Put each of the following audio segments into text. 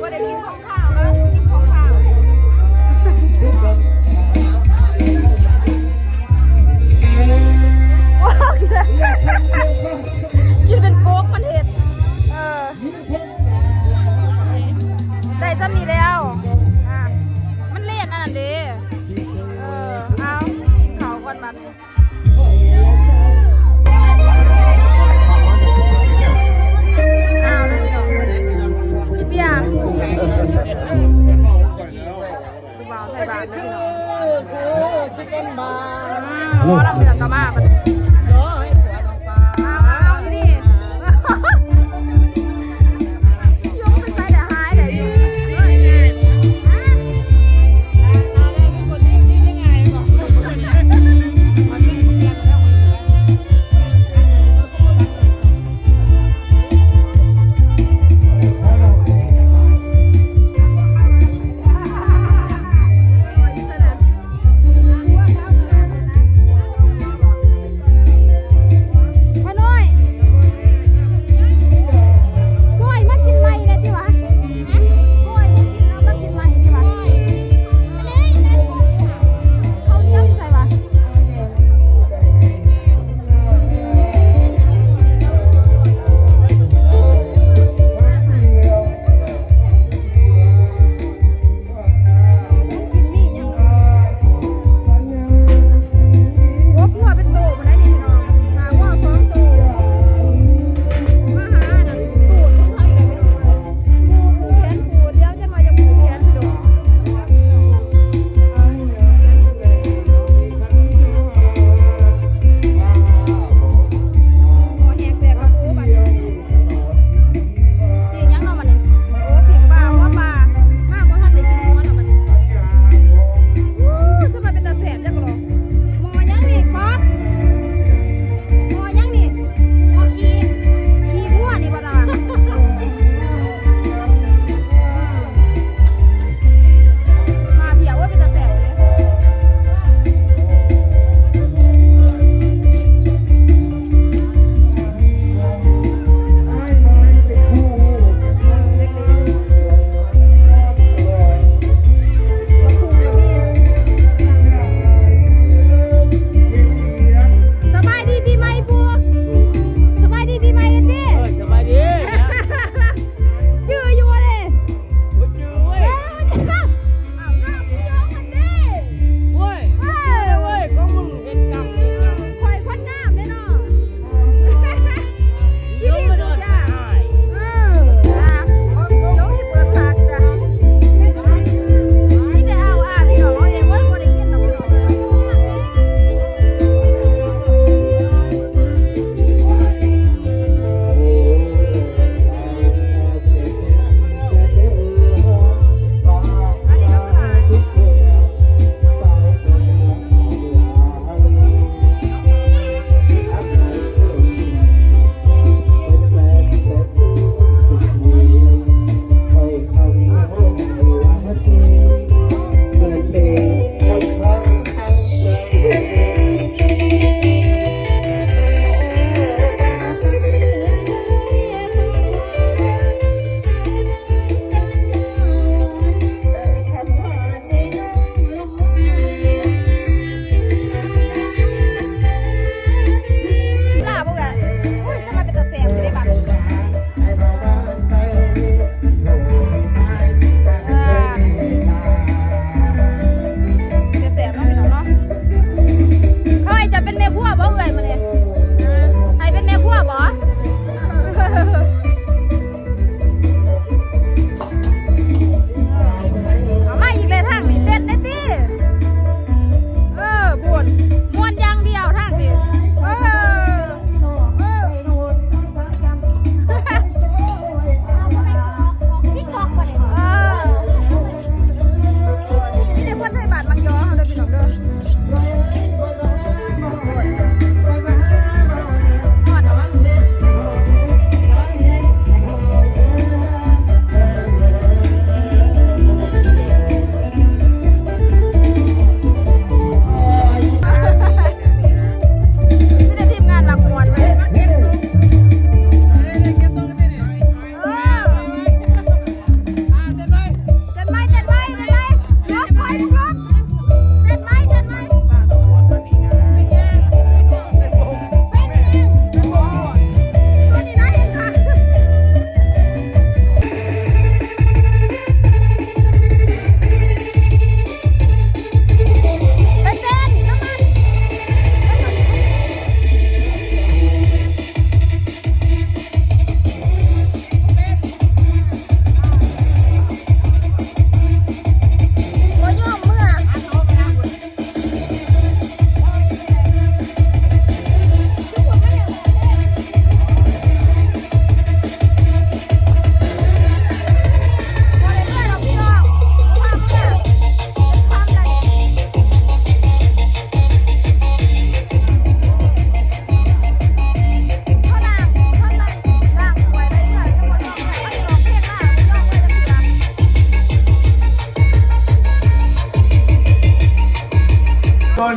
ບໍ່ໄດ້ກິນຂອງຄາວ ກິນຂອງຄາວ. ໂອ້ ກິນເປັນໂກກມັນເຮັດ ເອີ ໄດ້ຊ່ຳນີ້ແລ້ວ ອ່າ ມັນເລດອັນນັ້ນເດ້ ເອີ ເອົາ ກິນເຂົ້າກ່ອນບັດນີ້. ອ້າວ ເລີຍພີ່ນ້ອງ ກິນເບຍ ຜູ້ບ່າວໄທບ້ານເດີພີ່ນ້ອງ ຄື ຄືຊິເປັນບ້າ ອືມ ໝໍລຳເລື່ອງກໍມາບັດນີ້ ເດີ ໃຫ້ຜົວນ້ອງຟ້າ ອ້າວ ອ້າວ ນີ້ ເ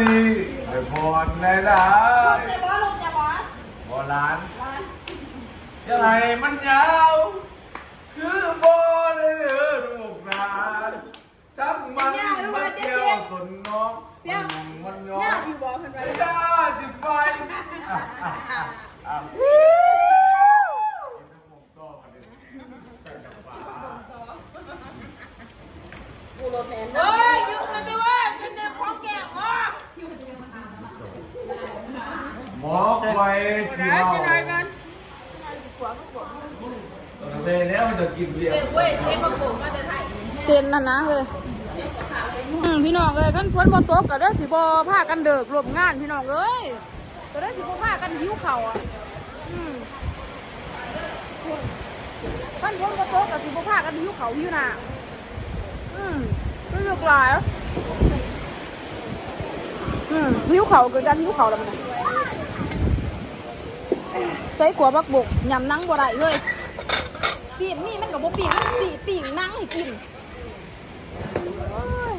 ນີ້ໃຫ້ພອນໄດ້ຫຼາຍ ລົງແດ່ບໍ່? ລົງແດ່ບໍ່? ບໍ່ຫຼານ ຫຼານ ຈະໃຫ້ມັນຍາວ ຄືບໍ່ໄດ້ເດີລູກຫຼານ ຊ່າງມັນ ມັນຍາວ ມັນກ່ຽວ ມັນຍາວ ສົນນ້ອງ ມັນຫຍຸ້ງມັນຫຍໍ້ ຍາວຢູ່ບໍ່? ເພິ່ນວ່າ ໄອ້ດ້າຊິໄປ ອ່ະ ອ່ະ ອ່ະ ອ່ະ ເອີຍ ຢຸດແລ້ວຕິເວີຍ ຈົນໄດ້ຂອງແກ້ມາ ໝໍຂ້ອຍຊິເວົ້າ ເອີ ແມ່ນແລ້ວ ເຈົ້າກິນເບຍ ເສກເວີຍ ເສກຜັກໂຂມມາແຕ່ໄທ ເສັ້ນຫັ້ນນະເຮີ້ຍ. ອືມ ພີ່ນ້ອງເອີຍ ຄັນຝົນບໍ່ຕົກກໍເດີຊິບໍ່ພາກັນເລີກລົມງານ ພີ່ນ້ອງເອີຍ. ກໍເລີຍຊິບໍ່ພາກັນຫິວເຂົ້າ ອະ ອືມ ຄັນຝົນບໍ່ຕົກກໍຊິບໍ່ພາກັນຫິວເຂົ້າຫິວນ້ຳ ອືມ ຄືລຶກຫຼາຍ ອືມ ຫິວເຂົ້າ ເກີດການຫິວເຂົ້າແລ້ວມັນນະ ໃສ່ຂົ້ວບັກບົກ ຫຍ້ຳໜັງບໍ່ໄດ້ເລີຍ ຊີ້ນມີມັນກໍບໍ່ປີ້ງ ມັນຊິປີ້ງໜັງໃຫ້ກິນ ໂອ້ຍ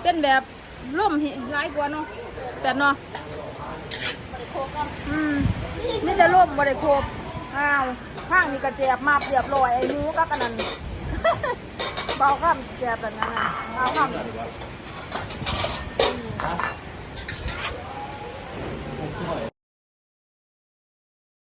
ເປັນແບບ ລົມແຮງຫຼາຍກວ່າເນາະ ແປດເນາະ ອືມ ມີແຕ່ລົມບໍ່ໄດ້ຄົບ ອ້າວ ທາງນີ້ກະແຈບມາບລຽບຮ້ອຍ ໄອ້ໝູກັບອັນນັ້ນ ບ່າວຄຳແຈບອັນນັ້ນນະ ບ່າວຄຳ